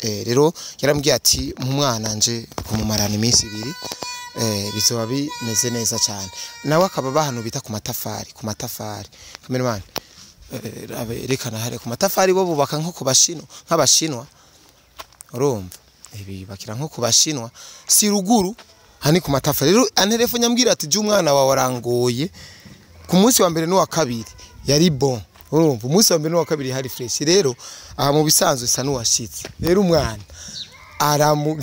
Rero yarambwiye ati mu mwana nje kumumarana iminsi 2, bizoba bimeze neza cyane. Nawe akaba bahano bita ku matafari, ku matafari. Cameraman, rekana hare ku matafari, bo bubaka nko ku bashino, nk'abashinwa. Urumva? Bibakira nko ku bashinwa, si ruguru hani ku matafari. Rero antelefone nyambwira ati umwana wawe arangoye. Ku munsi wa mbere n'uwa kabiri yari bon. Urumva, umunsi wa mbere n'uwa kabiri hari fresh. Rero aha mu bisanzwe sa n'uwashitse. Rero umwana aramu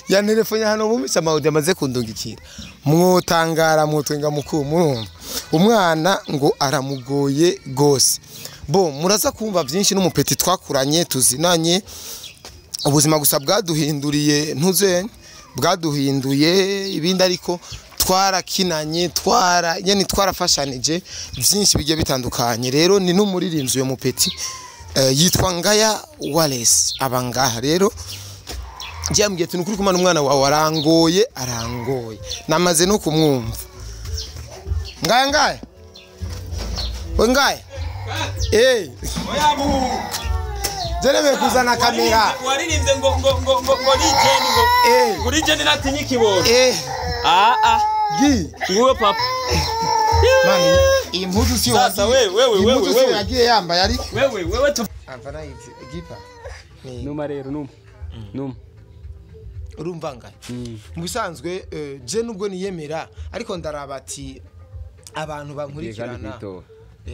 ya telefone hano bumisa amaudio amaze kundungikira, mwotangara mwotwenga mukuru. Murumva, umwana ngo aramugoye gose. Bo muraza kumva byinshi n'umupeti twakuranye, tuzinanye ubuzima, gusa bwaduhinduriye ntuze bwaduhinduye ibindi, ariko twarakinanye, twara yani twarafashanije byinshi bigiye bitandukanye. Rero ni n'umuririmbyi uyo mupeti, yitwa Ngaya Wallace, abangaha. Rero jyambwiye ati nukuri kumana umwana wawe arangoye, arangoye. Namaze no kumwumva. Ngaya, Ngaya, we Ngaya, Oya mu. Jereme kuzana kamera. Waririmbye ngo legend, ngo ngo legend natinye ikiboro. Ah ah. Gi. Nguwe papa. Mani, iyi mpuzu siyo Sasa wewe iyi wewe mpuzu siyo wewe. yagiye yambaye ariko. Wewe tu. Avana izi gipa. Ni Numa rero, numa. Numa. Urumva Ngaya. Mu bisanzwe je nubwo niyemera, ariko ndaraba ati abantu bankurikirana,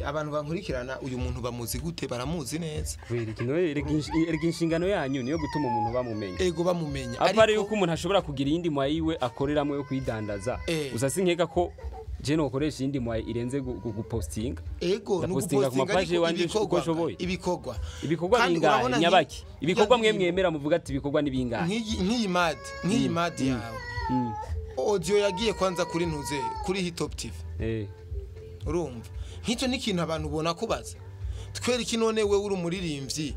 abantu bankurikirana uyu muntu bamuzi gute? Baramuzi neza. Kubera iki? Erega inshingano yanyu niyo gutuma umuntu bamumenya. Ego, bamumenya. Apari yuko umuntu ashobora kugira iyindi moyen yiwe akoreramo yo kwidandaza. Gusa sinkeka ko je nokoresha iyindi moyen irenze gupostinga. Ego. Ndapostinga ku nugupostinga, mapaje ariko wanje uko ibikorwa nshoboye. Ibikorwa. Ibikorwa Kandi bingahe? urabona Nyabaki ibikorwa mwe nk'iyi- mwemera muvuga ati ibikorwa ni bingahe? Nk'iyi madi yawe, audio yagiye kwanza kuri ntuze, kuri Hitop TV. Urumva, nk'icyo ni ikintu abantu ubona kubaza twereke. None wewe uri umuririmbyi,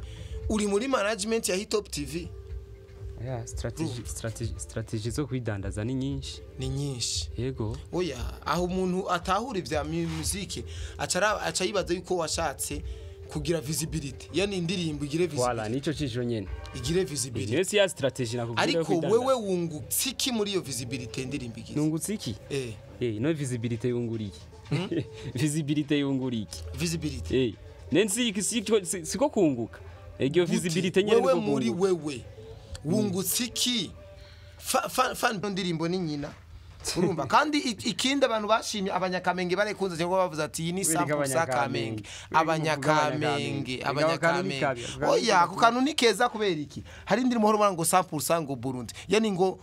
uri muri management ya Hitop TV? Yeah, strategy zo kwidandaza ni nyinshi. Ni nyinshi. Yego. Oya, aho umuntu atahura ibya music aca yibaza yuko washatse kugira visibility, yani indirimbo igire Voilà, visibility. nico cijo nyene. Igire visibility. Niyo si ya strategy nakubwira yo Ariko kwidandaza. wewe wungutse iki muri iyo visibility indirimbo igize? Nungutse iki? No visibility yungura iki? Visibility yungura iki? Visibility. Nensi siko kunguka. Iyo Gute? visibility nyene Wewe niko muri kunguka. wewe wungutse iki? Fan ndirimbo ni nyina. Urumva, kandi ikindi abantu bashimye, abanyakamenge barekunze cyangwa bavuze ati iyi ni Wereka sample sa abanyakamenge. Kamenge. Abanyakamenge. Abanyakamenge, Reka akantu ni abanyakamenge. kabi, ako kantu Oya, ni ako kantu ni keza. Kubera iki? Hari indirimbo uhora ubona ngo sample sa ngo Burundi, yani ngo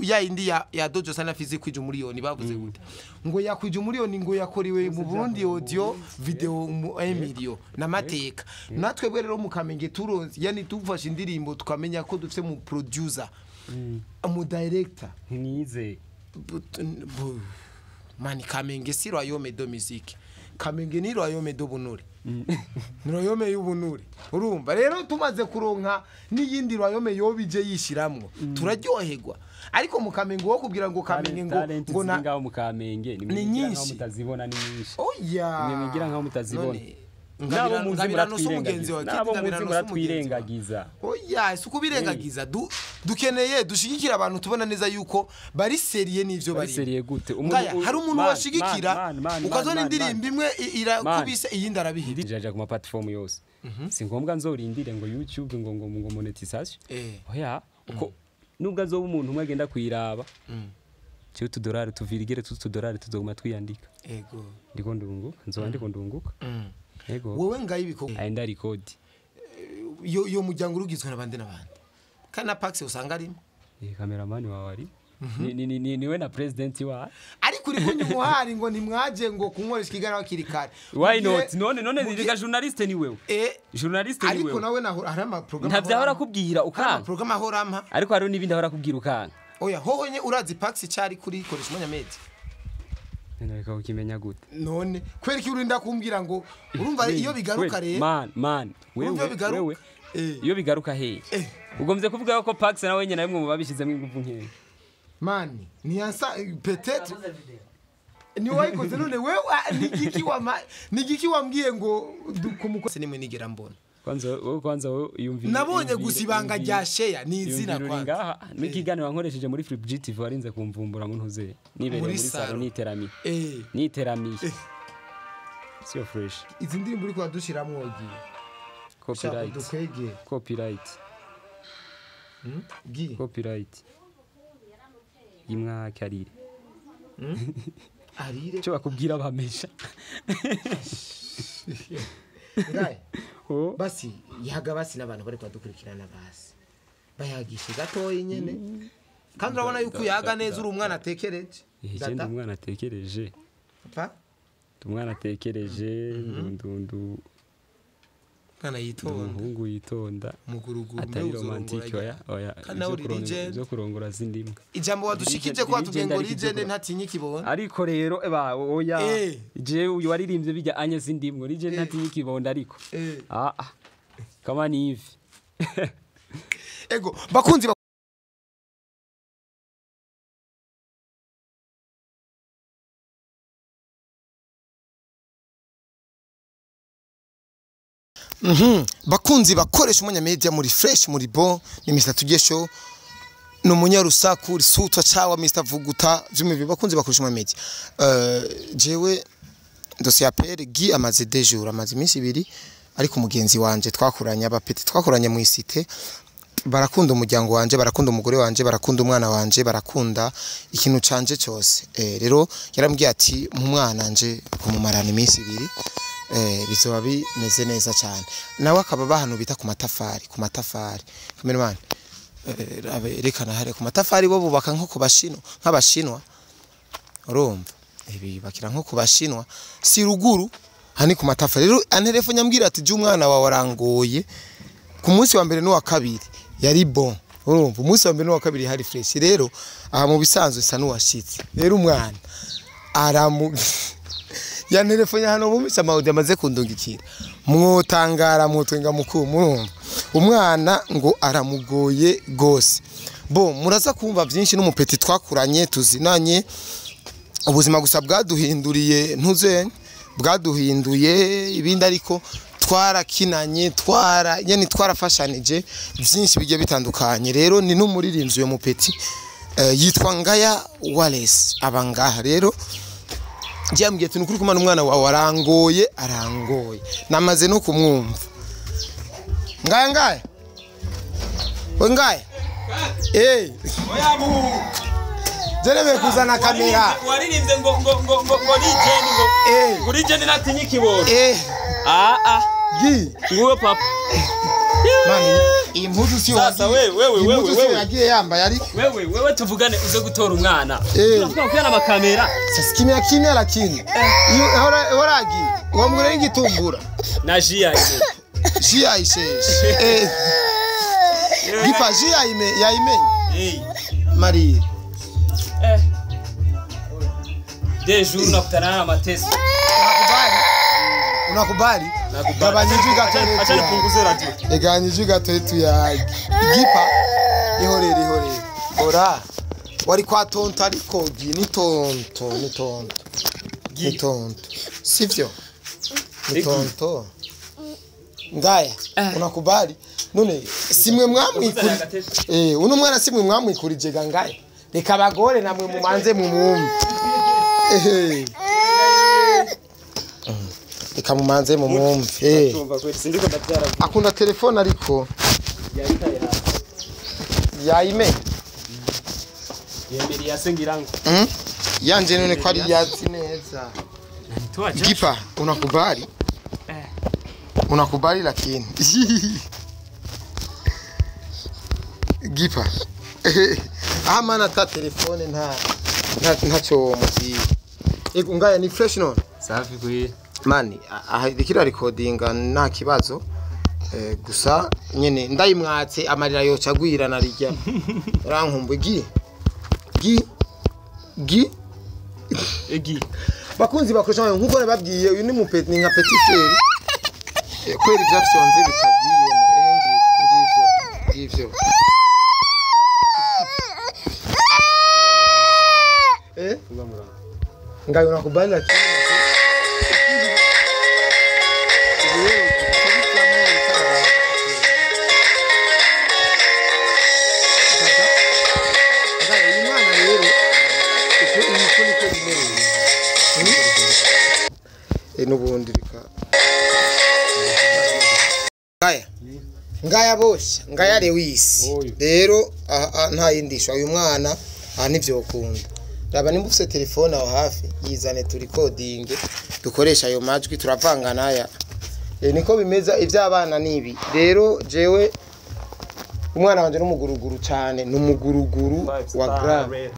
ya indi ya Dojo Sana Fizi kwija umuriyoni, bavuze gute? Ngo yakwija umuriyoni, ngo yakorewe mu Burundi, audio video mu emilio n'amateka. Natwe bwe rero mu Kamenge turonze, yani tufashe indirimbo tukamenya ko dufite mu producer, mu director. Ntiyize. Mani, Kamenge si royaume de musique, Kamenge ni royaume de bunure, ni royaume y'ubunure. Urumva rero, tumaze kuronka n'iyindi royaume yobije yishiramwo, turaryoherwa. Ariko mu Kamenge wo kubwira ngo Kamenge ngo Talent ngo ziri na ngaho mu Kamenge ni Ni mwigira nkaho nyinshi. mutazibona, ni nyinshi. Oya. Mwe mwigira nkaho mutazibona. None, Nabo muzi Ngabirano si umugenzi muratwirengagiza. wawe, Nabo muzi Ngabirano si umugenzi wawe. muratwirengagiza. Oya, si ukubirengagiza. Dukeneye dushigikira abantu tubona neza yuko bari sérieux n'ivyo Bari bari. sérieux gute? Ngaya, hari umuntu Man, washigikira man, man, ukazona man, indirimbo imwe irakubise, iyindi arabihira. Jaja ku ma platform yose. Si ngombwa nzorindire ngo YouTube ngo monetization. Oya, uko nubwo azoba umuntu umwe agenda kuyiraba, jewe utudorari tuvirigere, tutudorari tuzoguma twiyandika. Ndiko ndunguka, nzoba ndiko ndunguka. Yego. Wowe ngayo ibikorwa Aenda record. Iyo muryango urugizwe n'abandi n'abandi, kandi na Pax usanga arimo. Cameraman wawe ari ni niwe na president wa. Ariko uri kunywa umuhari ngo ntimwaje ngo kunkoresha ikiganiro hakiri kare. Why Mu gihe- not? None mu gihe- rega journaliste ni wewe. Journaliste ni Ariko wewe. nawe naho hari amaprograma. Ntavyo ahora akubwira Hari ukanga. amaprograma ahora ampa. Ariko hariho n'ibindi ahora akubwira ukanga. Oya, hoho nye urazi Pax cyari kuri koresha umwanya media. None reka ukimenya gute? None kubera ko urinda kumbwira ngo urumva iyo bigaruka rero. Man, man, wewe Urumva iyo bigaruka? wewe iyo bigaruka he? Ugomvye kuvuga ko Pax nawe nyene nawe mu babishizemo ingufu nkeya. Mani, ntiyansa peut-être ni wayikoze. None wewe, ah, ni giki wama, ni giki wambwiye ngo kumuko nimwe nigera mbona. Kwanza wowe, kwanza wowe yumvira. Nabonye gusa ibanga rya share ni izina kwanza kwanza. Ngaha n'ikiganiro wankoresheje muri Flip GTV, warinze kumvumbura mu ntuze nibereye Muri muri salon salon. niteramiye. Niteramiye. Sio fresh. Izi ndirimbo uri kuradushiramwo giye. Copyright. Dukwege. Copyright. Gi. Copyright. Imwakarire. Arire. Cyo bakubwira bamesha. Ngaye. Oh. Basi yaga basi n'abantu bari kudukurikirana, basi bayagishe gatoyi nyene, kandi urabona yuko uyaga neza, uri umwana atekereje. Je ndi umwana atekereje. Papa. Ndi umwana atekereje, ndu Mwana yitonda. Umuhungu yitonda. Muguruguru. Atari romantique, oya oya. Kandi nawe uri legend. Ibyo kurongora sindimwe. Ijambo wadushikije ko watubwiye ngo Legend. legend ntatinya ikibondo. Ariko rero eba oya. Je uyu waririmbye bijya anye sindimwe, legend ntatinya ikibondo ariko. Ah ah. Kama ni hivi. Ego bakunzi bakunzi bakoresha umwanya media muri fresh muri bon, ni Mr Tujye Show, ni umunyarusaku risutwa cawa Mr Vuguta vy'umubiri. Bakunzi bakoresha umwanya media, jewe dosiye ya Pere Guy amaze 2 jours, amaze iminsi 2, ariko umugenzi wanje twakuranye, abapeti twakuranye mu isite, barakunda umuryango wanje, barakunda umugore wanje, barakunda umwana wanje, barakunda ikintu canje cyose. Rero yarambwiye ati mu mwana nje kumumarana iminsi 2, bizoba bimeze neza cyane. Nawe akaba bahano bita ku matafari, ku matafari. Cameraman, rekana hare ku matafari, bo bubaka nko ku bashino, nk'abashinwa, urumva ibi bakira nko ku bashinwa, si ruguru hani ku matafari. Rero antelefone nyambwira ati je umwana wawe arangoye, ku munsi wa mbere n'uwa kabiri yari bon, urumva umunsi wa mbere n'uwa kabiri hari fresh. Rero aha mu bisanzwe sa n'uwashitse, rero umwana aramu ya telefone hano bumvise amawudi amaze kundungikira, mwotangara mwotwenga mukuru, murumva umwana ngo aramugoye gose. Bo muraza kumva byinshi n'umupeti twakuranye tuzinanye, ubuzima gusa bwaduhinduriye ntuze bwaduhinduye ibindi, ariko twarakinanye, twara nyene twarafashanije byinshi bigiye bitandukanye. Rero ni n'umuririmbyi uyo mupeti, yitwa Ngaya Wallace, aba ngaha. Rero njyambwiye ati nukuri kumana umwana wawe arangoye, arangoye, namaze no kumwumva. Ngaya, Ngaya, we Ngaya, jereme kuzana kamera. Waririmbye ngo legend ngo ngo legend natinya ikibondo. Ah ah. Gi. Nguwe papa. Mani, iyi mpuzu siyo Sasa wewe, wewe, iyi mpuzu wewe, siyo wewe. yagiye yambaye ariko. Wewe wewe tuvugane uze gutora umwana. Turavuga ko yana amakamera. Sasa kimya kimya, lakini iyo horagi wamugura igitumbura. Na jia. Ji ayisheshe, gipa ji yayime yayimenye. Marie. 2 jours nakutana na mateso. Unakubali, unakubali? Nakubali. Gabanya ijwi gato. Acha nipunguze radio. Eganya ijwi gato tuyage. Gipa, ihorere, ihorere, ora wari kwa tonto, ariko gi ni tonto, ni tonto, ni tonto, sivyo? Ni tonto. Ngaya, unakubali? None simwe mwamwikuri uno mwana, simwe mwamwikurije ga Ngaya? Reka abagore namwe mumanze mumwumve. Reka mumanze mumwumve. Tumva kweli sindiko ndabyara. Akunda telefone ariko. Yayitaye hasi. Yayimenye. Yemereye ase ngira ngo. Yanje none ko ari yazi neza. Tuacha. Gipa, unakubali? Unakubali lakini. Gipa. Ah mana ta telefone nta ntacyo mubwiye. Ego Ngaya, ni fresh none. Safi kweli. Mani, aha irikira recordinga nta kibazo. Gusa nyene ndayimwatse amarira yoca agwira narijya. Rankumbu gi. Gi. Gi. Egi. Bakunzi bakoresha nkuko nababwiye, uyu ni mupeti, ni nka petit frère. Kweri vyafyonze bitagiyemo, ngivyo ngivyo. Ngayo unakubali lakini. Rero, N'ubundi reka ngaya ngaya bose ngaya Lewis rero nta yindisha uyu mwana aha ntivyokunda. Raba nimba ufise telefone aho hafi yizane turikodinge dukoresha ayo majwi turavanga naya. Niko bimeza ivy'abana nibi. Rero jewe umwana wanje n'umuguruguru cyane, n'umuguruguru wa grave.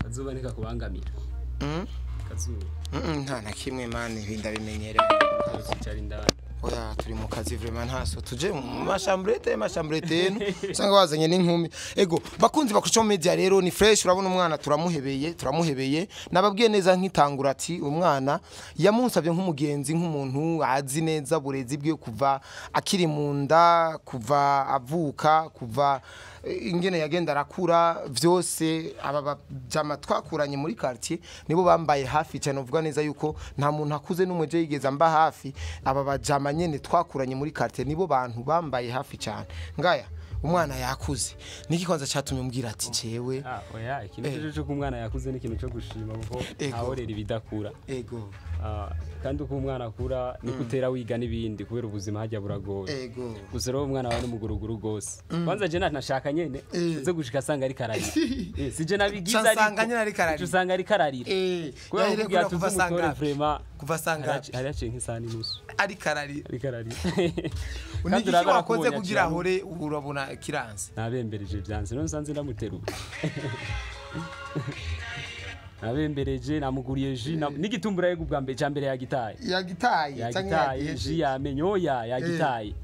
Kazuba nika kubangamira. Kazuba. Nta na kimwe mani ndabimenyereye. Twicara indani. Oya turi mu kazi vraiment ntaso tuje mu mashambrete yenu usanga wazanye n'inkumi. Ego bakunzi bakuco media rero ni fresh, urabona umwana turamuhebeye nababwiye neza nkitangura ati umwana yamunsabye nk'umugenzi nk'umuntu azi neza burezi bwe kuva akiri mu nda, kuva avuka, kuva ingene yagenda arakura vyose. Aba bajama twakuranye muri quartier nibo bambaye hafi cyane, uvuga neza yuko nta muntu akuze n'umweje yigeze amba hafi. Aba bajama nyene twakuranye muri quartier nibo bantu bambaye hafi cyane. Ngaya umwana yakuze niki kwanza cyatumye umbwira ati jewe oya ikintu cyo kumwana yakuze ni ikintu cyo gushima kuko ahorera ibidakura. Ego kandi uko umwana akura niko utera wiga n'ibindi kubera ubuzima hajya buragoye. Ego gusa rero umwana wawe n'umuguruguru gose kwanza je nashaka nyene uze gushika asanga ari kararira. Sije nabigize ariko usanga ari kararira. Kubera kuva sanga kuva sanga hari yaciye nk'isani nusu ari kararira ari kararira. Kandi wakoze kugira hore urabona kiranze nabembereje byanze none nsanze ndamuterura. Nabembereje namuguriye ji n'igitumbura yego bwa mbere cyambere yagitaye ji yamenye oya yagitaye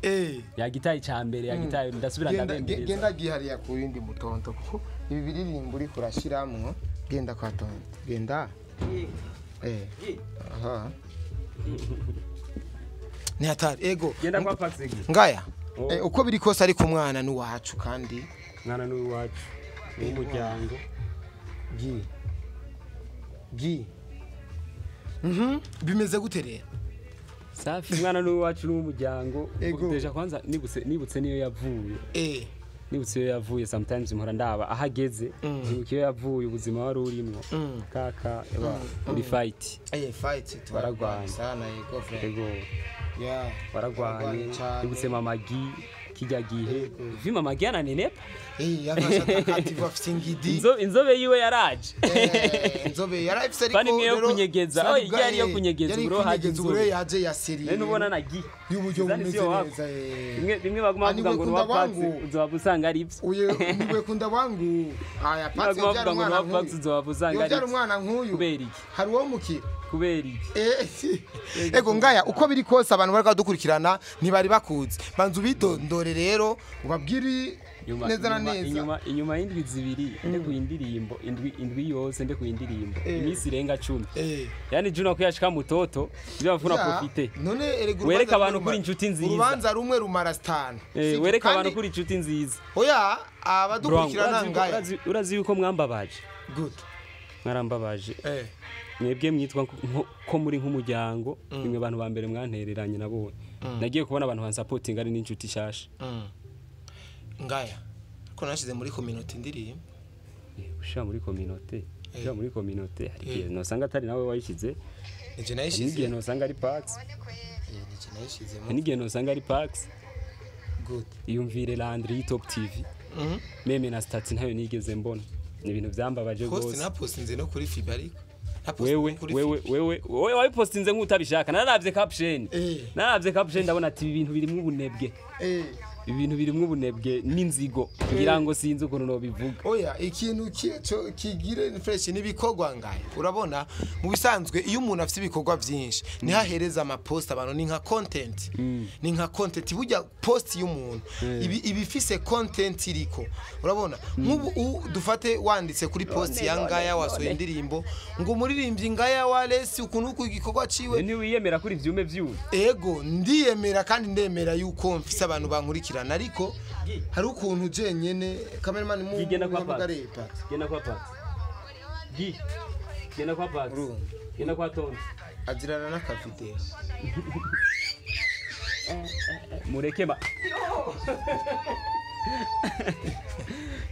yagitaye cyambere yagitaye ndasubira ndabembereza. Genda gihariya ku yindi mutonto kuko ibi biririmbo uri kurashiramwo. Genda kwa tonto genda aha ni hatari. Ego genda kwa Paxigi ngaya. Uko biri kose ariko umwana n'uwacu kandi mwana n'uwacu n'umuryango gi bimeze gute rero? Safi umwana n'uwacu n'umuryango udeja kwanza nibutse niyo yavuye. Nibutse iyo yavuye sometimes mpora ndaba ahageze nkibuka iyo yavuye ubuzima wari urimo kaka uri fight. Fight twaragwanye sana. Ego friend ego yeah waragwanye. Nibutse mama gi kijya gihe vi mama gi ananenepa yafasha takativu afite ingidi inzobe yiwe yaraje. Inzobe yarafise ariko rero kunyegeza yari yo kunyegeza bro haje inzobe yaje ya seri nene ubona na gi y'uburyo bumeze neza. Bimwe baguma bavuga ngo nuwa Pax uzoba usanga ari ivyo. Uye niwe kunda wangu aya Pax yabyara umwana nk'uyu uzoba usanga ari yabyara umwana nk'uyu kubera iki hari uwo mukira kubera iki. Ego ngaya uko biri kose abantu bari badukurikirana ntibari bakuzi banzu bidondore rero ubabwiri neza na neza. Inyuma y'indwi zibiri ndekuye indirimbo indwi yose ndekuye indirimbo iminsi irenga 10. Yani Juno kuyashika mutoto ibyo bafuna profite none erega wereka abantu kuri inshuti nziza urubanza rumwe rumara stana wereka abantu kuri inshuti nziza. Oya abadukurikirana ngaya urazi yuko mwambabaje good mwarambabaje. Mwebwe mwitwa ko muri nk'umuryango nimwe abantu ba mbere mwantereranye nabonye nagiye kubona abantu bansapotinga ari n'inshuti shasha. Ngaya ko nashize muri community ndirimbo ushira muri community ushira muri community hari gihe nosanga atari nawe wayishize nije nayishize n'igihe nosanga ari Pax nije nayishizemo n'igihe nosanga ari Pax good iyumvire Landry Top TV meme na stats ntayo nigeze mbona ni ibintu byambabaje gose. Post na postinze no kuri FIBA ariko wewe wabipostinze nk'utabishaka. Naravye caption ndabona ati ibintu birimo ubunebwe ibintu birimo ubunebwe n'inzigo ngira ngo sinzi ukuntu no bivuga. Oya ikintu cyo kigire fresh nibikorwa ngaye urabona mu bisanzwe iyo umuntu afite ibikorwa byinshi nihahereza ama post abantu ni nka content ni nka content burya post y'umuntu ibifise content iriko urabona nk'ubu dufate wanditse kuri post ya ngaya wasoye indirimbo ngo umuririmbyi ngaya wa Lesi ukuntu ku igikorwa ciwe ni wiyemera kuri vyume vyume. Ego ndiyemera kandi ndemera yuko mfise abantu bankurikirana ariko hari ukuntu je nyene cameraman mu genda kwa Pax genda kwa Pax gi genda kwa Pax genda kwa Tonzi azirana n'akavideo mureke ba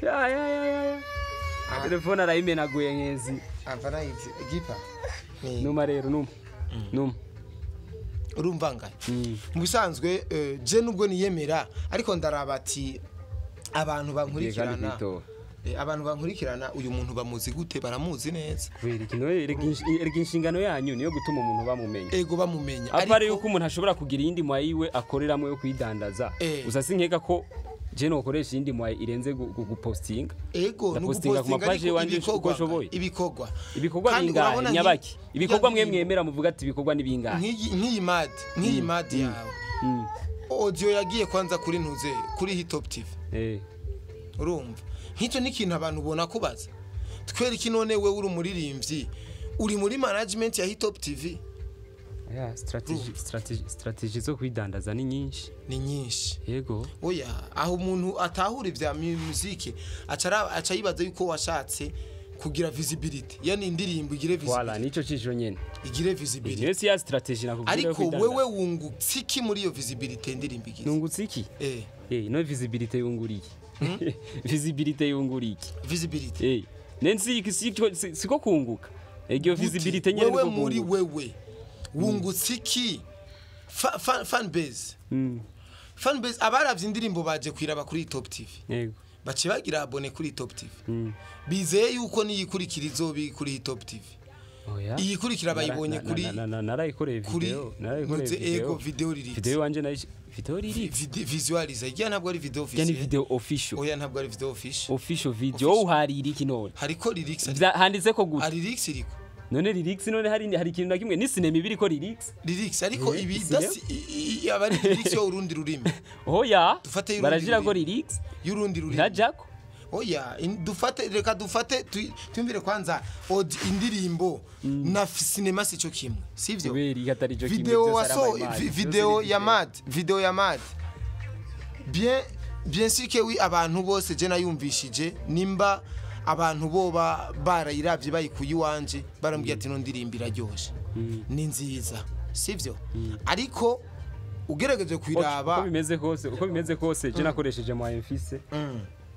ya ya ya ya Telefone arayimenaguye nkezi. Avana ivyo gipa. Ni Numa rero numa. Numa. Urumva ngaye. Mu bisanzwe je nubwo niyemera ariko ndaraba ati abantu bankurikirana. Kwitora. Abantu bankurikirana uyu muntu bamuzi gute, baramuzi neza. Kubera iki none erega inshingano yanyu niyo gutuma umuntu bamumenya. Ego bamumenya. Apari yuko umuntu ashobora kugira iyindi mwayi yiwe akoreramo yo kwidandaza. Gusa sinkeka ko je nokoresha iyindi mwayi irenze gupostinga. Ego Ndapostinga ku nugupostinga mapaje ariko wanje uko ibikorwa nshoboye. Ibikorwa. Ibikorwa Kandi bingahe urabona nyabaki? Ibikorwa mwe ndirimbo- mwemera muvuga ati ibikorwa ni bingahe? Nk'iyi mad, nk'iyi mad yawe. Audio yagiye kwanza kuri ntuze kuri Hitop TV. Urumva nk'icyo ni ikintu abantu ubona kubaza twereke none wewe uri umuririmbyi uri muri management ya Hitop TV. Ya strategy zo kwidandaza ni nyinshi. Ni nyinshi. Yego. Oya aho umuntu atahura ibya music aca yibaza yuko washatse kugira visibility, yani indirimbo igire Voilà, visibility, nico cijo nyene. igire visibility. Niyo si ya strategy nakubwira yo Ariko kwidandaza. wewe wungutse iki muri iyo visibility indirimbo igize? Nungutse iki? No visibility yungura iki? Visibility yungura iki? Visibility. Nensi siko kunguka. Iyo visibility nyene wewe niko muri kunguka. wewe wungutse iki? Fan base. Fan base abaravye indirimbo baje kwiraba kuri Top TV. Yego. Bace bagira abone kuri Top TV. Bizeye yuko niyikurikira izobi kuri Top TV. Oya. Iyikurikira bayibonye kuri narayikoreye kuri video, narayikoreye ntuze video. Ego video lyrics. Video wanje nayi video lyrics. Visualize. Igiya ntabwo ari video Yani official. video official. Oya ntabwo ari video official. Official video uharira iki none? Hariko lyrics. Handitse ko gute? Hari lyrics iriko. None lyrics none hari ikintu na kimwe ni sinema ibiri ko lyrics. Lyrics ariko ibi sinema? dasi aba ari lyrics yo urundi rurimi. Oya. Dufate y'urundi Barajira ko rurimi. lyrics. Y'urundi rurimi. Ntajako. Oya dufate reka dufate twumvire kwanza indirimbo na sinema sico kimwe sivyo? Kubera iki atari ico kimwe Video byose ari waso ama image, byose video ni ya video. mad, video ya mad bien bien sûr que oui abantu bose je nayumvishije nimba abantu boba barayiravye bayikuye iwanje barambwiye ati no ndirimbo iraryoshe ni nziza sivyo? Ariko ugerageje kuyiraba Uko bimeze kose, uko bimeze kose je nakoresheje moyen mfise.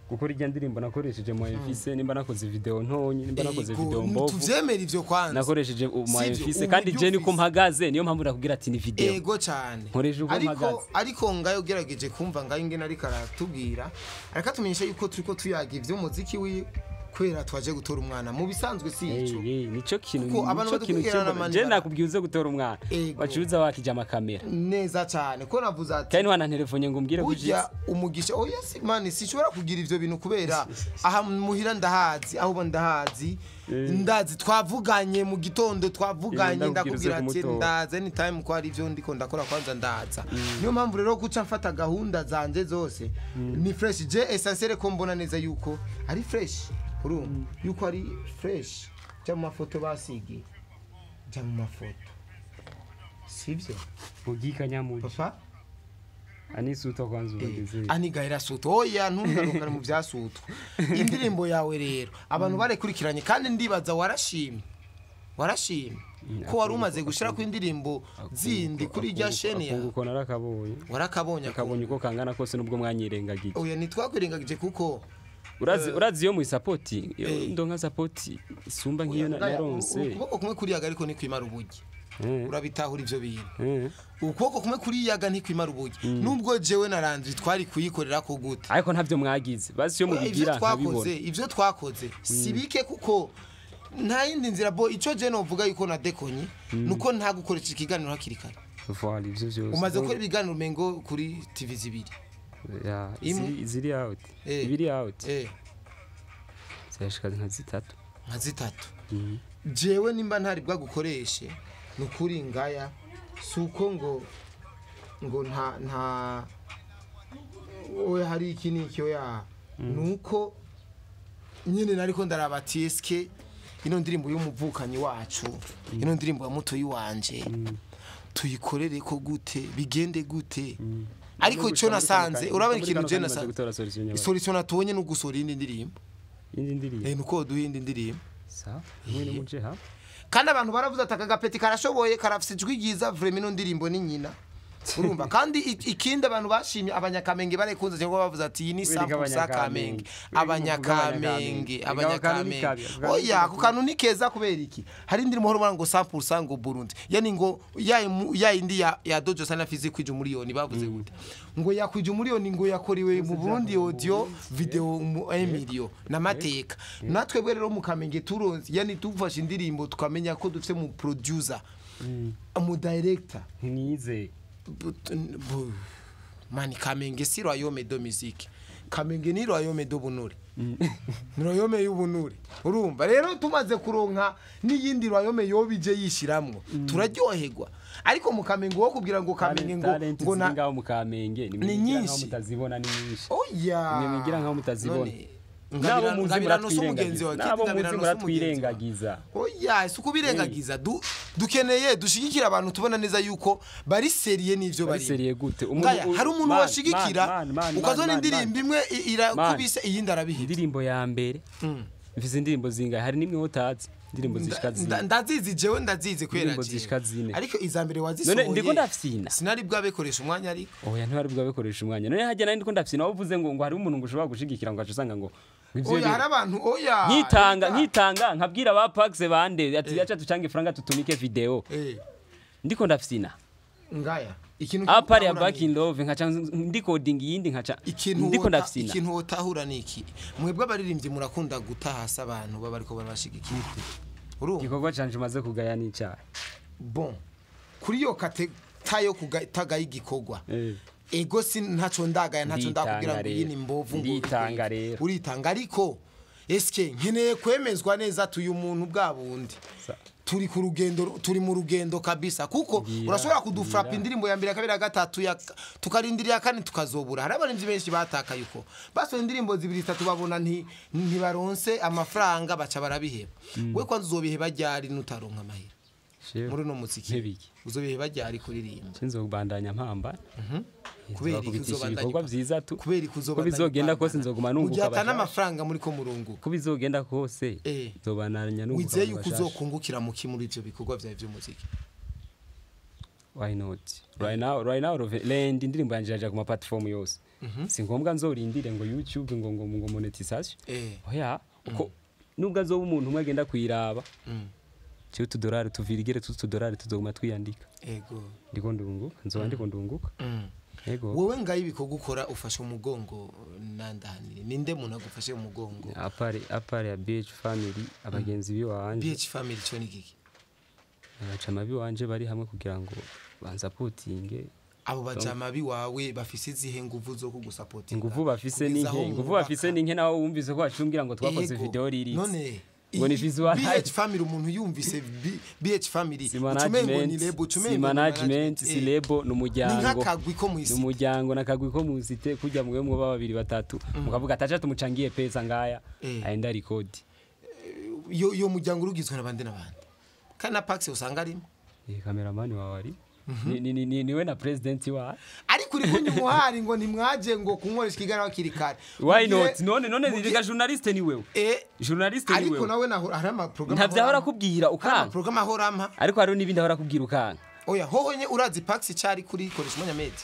Gukora irya ndirimbo nakoresheje moyen mfise, nimba nakoze video ntonyi, nimba nakoze Ego, video mbovu. tuvyemera ivyo kwanza. Nakoresheje moyen Sivyo, mfise kandi je niko uburyo mpagaze, niyo mpamvu nakubwira ati ni video. Ego cyane. Nkoresha uko Ariko mpagaze. ariko ngayo ugerageje kumva ngayo ingene ariko aratubwira arakatumenyesha yuko turiko tuyaga ivy'umuziki wiwe kubera twaje gutora umwana mu bisanzwe si ico. Nico kintu Kuko abantu nico kintu badukurikirana cyembona. mani Je bara- nakubwiye uze gutora umwana. Ego. Wacuruza wakije amakamera. Neza cyane ko navuze ati Kandi ntiwanantelefone ngo umbwire ko burya ujitse. umugisha oya si mani sinshobora kugira ivyo bintu kubera aha muhira ndahazi aho uba ndahazi ndazi twavuganye mu gitondo twavuganye Ndakubwira uze ndakubwira ati kumutora. ndaza anytime ko hari ivyo ndiko ndakora kwanza ndaza. Niyo mpamvu rero guca mfata gahunda zanje zose ni fresh je essentiel ko mbona neza yuko ari fresh urumva yuko ari fresh jya mu mafoto basigiye jya mu mafoto sivyo Ugika nyamuji. papa Anisuta kwanza ubageze. Aniga irasutwa oya ntungarukane mu byasutwa indirimbo yawe rero abantu barekurikiranye kandi ndibaza warashimye warashimye ko wari umaze gushira ku indirimbo zindi kuri irya sheni yawe Akunguko narakabonye. warakabonye Akabonye uko kangana kose nubwo mwanyirengagije. oya ntitwakwirengagije kuko Urazi iyo mu support, iyo ndonka support isumba nkiyo naronse. Ukuboko kumwe kuriyaga ariko ntikwimara ubugi urabitahura ivyo bintu ukuboko kumwe kuriyaga ntikwimara ubugi nubwo jewe na Landry twari kuyikorera ko gute Ariko ntavyo mwagize. Basi iyo Oya, mubigira ivyo twakoze nkabibona. ivyo twakoze sibike kuko nta yindi nzira bo ico je novuga yuko nadekonye nuko nta gukoresha ikiganiro hakiri kare. Voilà ivyo vyose. Umaze gukora ibiganiro umengo kuri TV zibiri. Ya, Imwe. ziri out. Ibiri out. Zirashika nka zitatu. Nka zitatu. Jewe nimba ntari bwagukoreshe nukuri ngaya suko ngo nta oya hari iki niki oya nuko nyine nariko ndaraba TSK ino ndirimbo y'umuvukanyi wacu ino ndirimbo ya mutoyi wanje tuyikorere ko gute bigende gute ariko ico nasanze urabona ikintu je nasanze gutora solution nyabagendwa. Solution natubonye ni ugusora iyindi ndirimbo. Iyindi ndirimbo. Nuko duha iyindi ndirimbo. Sawa. Mwe nimuje ha. Kandi abantu baravuze ati aka gapeti karashoboye karafise ijwi ryiza vraiment ino ndirimbo ni nyina. Urumva kandi ikindi abantu bashimye, Abanyakamenge barekunze cyangwa bavuze ati iyi ni Wereka sample Kamenge. Abanyakamenge. Abanyakamenge, Wereka Abanyakamenge. Abanyakamenge. Oya, ku kantu ni keza. Kubera iki? Hari indirimbo uhora ubona ngo sample ngo Burundi, yani ngo ya indi ya Dojo Sana Fizi kwija umuriyoni. Bavuze gute? Ngo yakwija umuriyoni, ngo yakorewe mu Burundi audio video mu emilio n'amateka. Natwe bwe rero mu Kamenge turonse, yani tufashe indirimbo tukamenya ko dufite mu producer, mu director. Ntiyize. Mani, Kamenge si royaume de musique, Kamenge ni royaume de bunure, ni royaume y'ubunure. Urumva rero tumaze kuronka n'iyindi royaume yobije yishiramwo, turaryoherwa. Ariko mu Kamenge wo kubwira ngo Kamenge ngo Talent ngo ziri ngaho mu Kamenge ni Ni mwigira nkaho nyinshi. mutazibona, ni nyinshi. Oya. Mwe mwigira nkaho mutazibona. None, Nabo muzi Ngabirano si umugenzi wawe, muratwirengagiza, nabo muzi Ngabirano si umugenzi wawe. muratwirengagiza. Oya, si ukubirengagiza. Dukeneye dushigikira abantu tubona neza yuko bari sérieux n'ivyo Bari bari. sérieux gute? Umuntu Ngaya, hari umuntu man, washigikira man, man, man, ukazona man, indirimbo imwe irakubise, iyindi arabihita. Indirimbo ya mbere, mfise indirimbo zingahe? Hari nimwe utazi, indirimbo zishika zine. Ndazizi jewe, ndazizi kubera Indirimbo jewe. zishika zine. Ariko iza mbere wazisohoye None ndiko ndafyina. Sinari bwabikoresha umwanya ariko. Oya, ntibari bwabikoresha umwanya. None hajya nari ndiko ndafyina, wowe uvuze ngo hari umuntu ngo ushobora gushigikira, ngo aca usanga ngo ivyo Oya, hari abantu, oya. Nkitanga, Reka. nkitanga nkabwira ba Pax bande ati acha tucange franga tutumike video, ndiko ndafyina. Ngaya, ikintu Apart ya utahura Back in Love, nkaca ndikodinga iyindi, nkaca ikintu ndiko ndafyina. Ikintu wotahura ni iki: mwebwe abaririmbyi murakunda gutaha hasi abantu baba bariko barabashigikira, urumva? Igikorwa canje umaze kugaya n'icaha? Bon, kuri iyo kateta yo kutagaye igikorwa, ego, si ntaco ndagaya, ntaco Nditanga ndakubwira ngo iyi rero. ni mbovu ngo Nditanga rero. Uritanga, ariko eske nkeneye kwemezwa neza ati uyu muntu bwa bundi turi ku rugendo, turi mu rugendo kabisa, kuko urashobora kudufrapa indirimbo ya mbere, ya kabiri, ya gatatu, ya tukarindira iya kane tukazobura. Hari abarimvyi benshi batakaye uko basohoye indirimbo zibiri, zitatu, babona ntibaronse amafaranga, baca barabiheba. We kwanza uzobiheba ryari nutaronka amahera Shewe, muri uno muziki? Ntebiki. Uzobiheba ryari kuririmba? Sinzobandanya mpamba. Kubera iki? Nzobakubitisha Uzobandanya ibikorwa vyiza tu. Kubera iki Ko uzobandanya bizogenda kose upambana? nzoguma nunguka Mu gihe ata abashasha. n'amafaranga muri ko murunguka. Ko bizogenda kose nzobandanya nunguka Wizeye abantu yuko bashasha. uzokungukira muki muri ivyo bikorwa vyawe vy'umuziki? Why not? Right now, right now, Land, indirimbo yanje iraja ku ma platform yose. Si ngombwa nzorindire ngo YouTube ngo monetization. Oya, uko nubwo azoba umuntu umwe agenda kuyiraba, jewe utudorari tuvirigere tutudorari tuzoguma twiyandika. Ndiko ndunguka, nzoba ndiko ndunguka. Ego. Wowe ngayo ibikorwa ukora ufashe umugongo nandahanire, ninde muntu agufashe umugongo? Apart ya BH Family, abagenzi biwanje. BH Family cyo ni giki? Abacama biwanje bari hamwe kugira ngo bansapotinge. Abo bajama biwawe bafise izihe nguvu zo kugusapotinga? Inguvu bafise ni Kugeza aho nke, inguvu mwubaka. bafise ni nke. Naho wumvise ko bacumbwira ngo twakoze video lyrics. None Ngo ni visualize. BH Family, umuntu yumvise BH Family Si ucumengo ni management, label, ucumengo si ni management, si label, ni umuryango. Ni nk'akagwi ko mw'isi. Ni umuryango, nakagwi ko musite kujya mwe mwoba babiri batatu mukavuga atacha tumuchangie pesa ngaya, aenda record. Iyo muryango urugizwe n'abandi n'abandi kandi na Pax usanga arimo. Cameraman wawe ari ni niwe na president wa. Ariko uri kunywa umuhari ngo ntimwaje ngo kunkoresha ikiganiro hakiri kare. Why Mu gihe- not? None mu gihe- rega journaliste ni wewe, journaliste ni Ariko wewe. nawe naho hari amaprograma Ntavyo ahora akubwira hari ukanga. amaprograma ahora ampa. Ariko hariho n'ibindi ahora akubwira ukanga. Oya, hoho nye urazi Pax cyari kuri koresha umwanya media.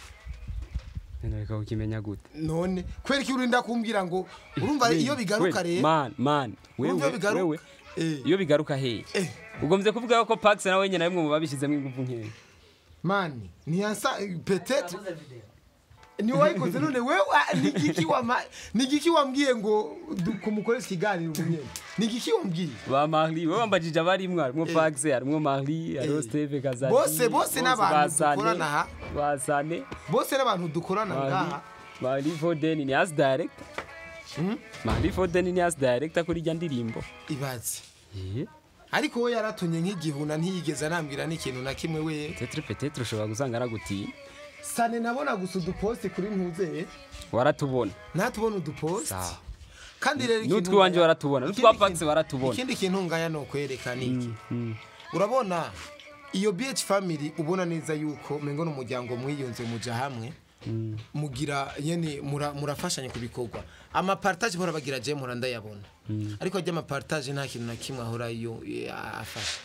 None reka ukimenya gute? None kubera iki urinda kumbwira ngo urumva iyo bigaruka rero? Man, man, Urumva wewe iyo bigaruka? wewe, iyo bigaruka he? Ugomvye kuvuga ko Pax nawe nyene nawe mu babishizemo ingufu nkeya. Mani, ntiyansa peut-être ni wayikoze. None wewe, ni igiki wambwiye ngo kumukoresha ikiganiro ubunyene? Ni igiki wambwiye? Ba Marley, wewe wambajije abarimwo, harimwo Pax, harimwo Marley, hariho Steve Kazadi. Bose n'abantu dukorana aha. Basane. Bose n'abantu dukorana ngaha. Marley Foden ni as director, Marley Foden ni as director kuri rya ndirimbo. Ibaze. Ariko we yaratunye nk'igihuna, ntiyigeze anambwira n'ikintu na kimwe we. Peut-être ushobora gusanga aragutiye. Sane nabona gusa uduposti kuri ntuze. Waratubona. Natubona uduposti. Sawa. Kandi rero ikintu N'utwiwanje waratubona, n'utwa ikindi Pax waratubona. Ikindi kintu ngaya no kwereka ni iki: urabona iyo BH Family, ubona neza yuko mengo n'umuryango mwiyunze, muja hamwe, mugira nyene murafashanya ku bikorwa. Amapartage bahora bagira, je mpora ndayabona, ariko ajya amapartage nta kintu na kimwe ahora iyo afasha.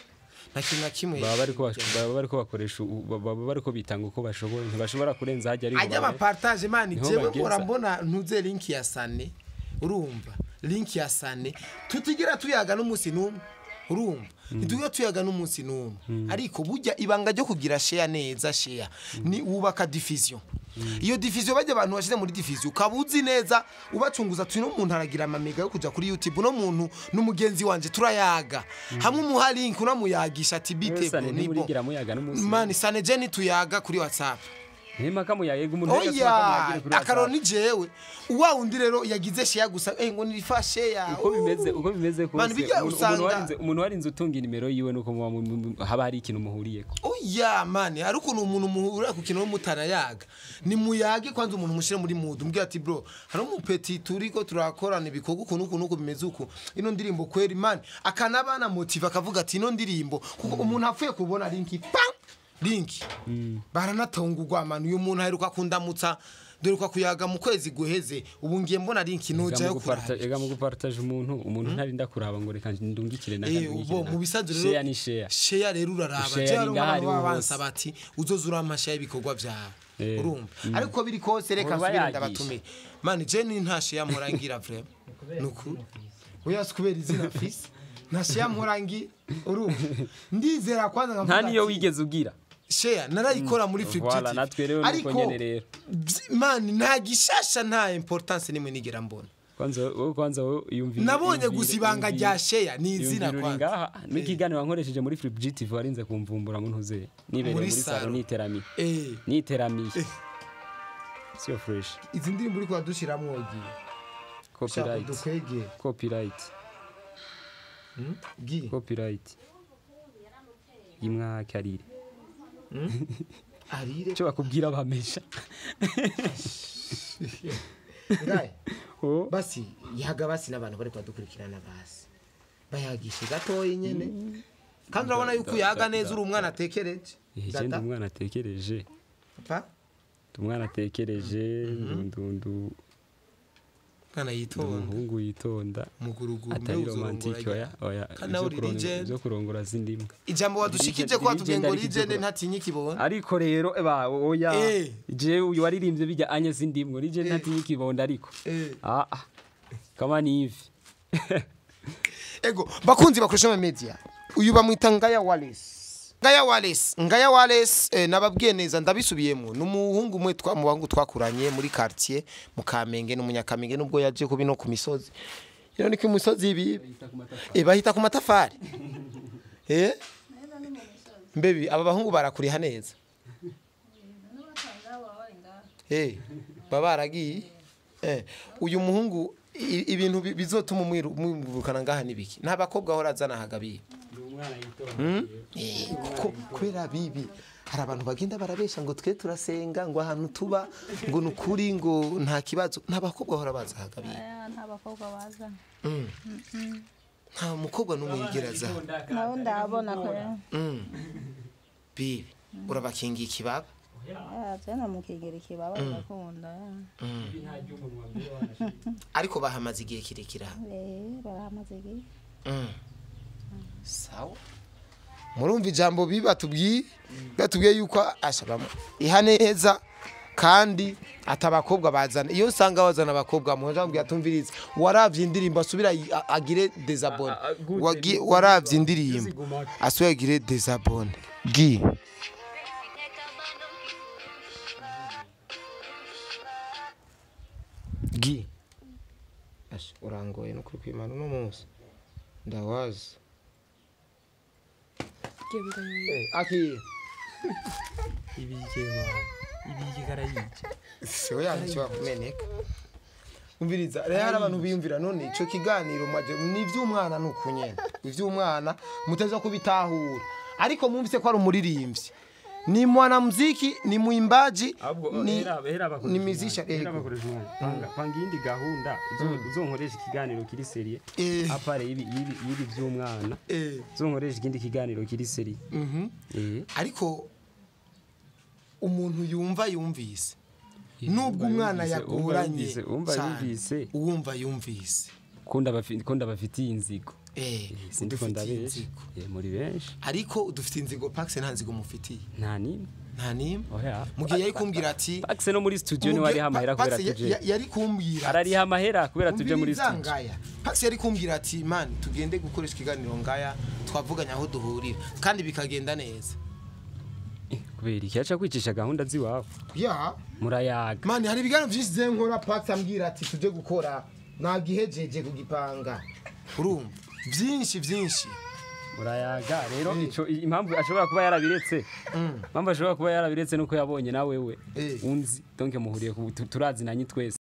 Nta kintu na kimwe. Baba bariko bakoresha, baba bariko bitanga uko bashoboye, ntibashobora kurenza hajya, ariko ajya amapartage man. Niho Jewe bageza. mpora mbona ntuze link ya Sane, urumva, link ya Sane tutigira tuyaga n'umunsi n'umwe, urumva, ntitugira tuyaga n'umunsi n'umwe. Ariko burya ibanga ryo kugira share neza, share ni wubaka diffusion. Iyo diffusion bajya abantu bashize muri diffusion, ukaba uzi neza ubacunguza tuno muntu aragira amamega yo kuja kuri YouTube, no muntu n'umugenzi wanje turayaga hamwe, umuha link unamuyagisha ati bite Sane bro, ni bo. Ntimurigira muyaga n'umunsi? Man, Sane je ntituyaga kuri WhatsApp. Ntimaka muyayega umuntu wese. Oya, akaro ni jewe wa undi rero yagize share gusa, ngo nirifa share. Uko bimeze Man, kose, bijya umuntu warinze utunga inimero yiwe nuko haba hari ikintu muhuriyeko. Oya man, hari ukuntu umuntu muhurira ku kintu mutanayaga. Ni muyage kwanza, umuntu mushire muri mood, umbwira ati bro, hari umupeti turiko turakorana ibikorwa ukuntu ukuntu uku bimeze uku, ino ndirimbo kweri man, akanabana motive akavuga ati ino ndirimbo, kuko umuntu apfuye kubona link, pam, link baranatungurwa man. Uyu muntu aheruka kundamutsa, duheruka kuyaga mu kwezi guheze, ubu ngiye mbona link nojayo kuraba. Ega mu gupartage umuntu ntarinda kuraba ngo reka ndungikire na Bo mu bisanzwe rero share ni share. Share rero uraraba. Share je ni ngahari baba hose. bansaba ati uzoza urampa share ibikorwa byawe. Urumva, ariko biri kose reka Uba nsubire yagisha. ndabatumire man. Je ni nta share murangira vraiment, nukuri. Oya, si kubera izina fisi, nta share murangi, urumva, ndizera kwanza Nta nkavuga niyo ati, wigeze ugira. Share narayikora muri Flip Voilà, TV. natwe rero nuko Ariko nyene rero. Man, nta gishasha, nta importance nimwe nigera mbona. Kwanza wowe, kwanza wowe yumvira Nabonye gusa ibanga rya share ni izina yumvira uri kwanza. ngaha n'ikiganiro wankoresheje muri Flip GTV, warinze kumvumbura mu ntuze nibereye Muri muri salo salon. niteramiye niteramiye, siyo fresh. Izi ndirimbo uri kuradushiramwo giye Copyright. Dukwegere. Copyright. Gi Copyright imwakarire. Arire. Cyo bakubwira bamesha. Ngaye. Oh. Basi yaga basi n'abantu bari kudukurikirana, basi bayagishe gatoyi nyene, kandi urabona yuko uyaga neza, uri umwana atekereje. Je ndi Dada, umwana atekereje. Pa Ndi umwana atekereje, ndu mwana yitonda. Umuhungu yitonda. Muguruguru. Atari romantique, oya oya. Kandi nawe uri legend. Ibyo kurongora sindimwe. Ijambo wadushikije ko watubwiye ngo Legend ariko legend ibyo ntatinya ikibona. Ariko rero eba oya. Je uyu waririmbye bijya anye sindimwe, legend ntatinya ikibondo ariko ah ah, kama ni hivi. Ego, bakunzi bakoresha ama media, uyu bamwita Ngaya Wallace, Ngaya Wallace, Ngaya Wallace. Nababwiye neza, ndabisubiyemo, ni umuhungu umwe twa mu bahungu twakuranye muri quartier mu Kamenge, n'umunyakamenge nubwo yaje kubi no ku misozi. Ino ni ku misozi ibi bahita ku matafari. Mbebi aba bahungu barakuriha neza, baba baragiye. Uyu muhungu ibintu bizotuma umwirukana ngaha nibiki? Nta bakobwa ahora azana hagabiye. Kuko kubera bibi hari abantu bagenda barabesha ngo twe turasenga, ngo ahantu tuba ngo nukuri, ngo nta kibazo, nta bakobwa bahora baza hagabiye. Aya, nta bakobwa baza. Nta mukobwa n'umwe yigera aza? Nabo ndabona ko Bibi urabakingiye ikibaba. Aya, je namukingira ikibaba, ndakunda. Ariko bahamaze igihe kirekire aha. Barahamaze igihe. Sawa, murumva ijambo bibatubwiye, batubwiye yuko ashabamo iha neza kandi atabakobwa bazana. Iyo usanga bazana abakobwa muhoja bambwiye atumvirize, waravye indirimbo asubira agire désabonner. Ah, ah, gute? Waravye indirimbo Zigumako. asubira agire désabonner gi gi. Asha, urangoye no kuri kwimana uno munsi ndawazi. Aki Ibike ibike karayica. Siwe yanishobora kumeneka. Umviriza rero, hari abantu biyumvira none ico kiganiro mwaje ni ivy'umwana, ni ukunyene ivy'umwana muteza kubitahura, ariko mwumvise ko ari umuririmbyi, ni mwanamuziki, ni mwimbaji, ni ni musician. Hera Ego. bakoresha umwanya, panga iyindi gahunda, uzonkoresha ikiganiro kiri sérieux. À part y'ibi by'umwana, uzonkoresha ikindi kiganiro kiri sérieux. Ariko umuntu yumva yumvise nubwo umwana Wumva yagoranye yumvise, wumva cyane, yumvise. uwumva yumvise. Ko ndabafitiye inzigo. Sindiko Udufitiye ndabesha. inzigo. Muri benshi. Ariko udufite inzigo, Pax nta nzigo mufitiye? Nta nimwe. Nta nimwe. Oya. Mu gihe yari kumbwira ati Pax no muri studio niwe ariha amahera kubera Pax tuje. yari kumbwira ati- Arariha amahera kubera tuje muri Umviriza studio. ngaya. Pax yari kumbwira ati: "Man, tugende gukoresha ikiganiro ngaya, twavuganye aho duhurira," kandi bikagenda neza. Kubera iki yaca kwicisha gahunda ziwabo? Ya. Murayaga. Man, hari ibiganiro byinshi je nkora, Pax ambwira ati: "Tuje gukora," nagihejeje kugipanga. Urumva, byinshi byinshi. Murayaga rero. Ico impamvu ashobora kuba yarabiretse, impamvu ashobora kuba yarabiretse nuko yabonye na wewe unzi, donc muhuriye ku turazinanye twese.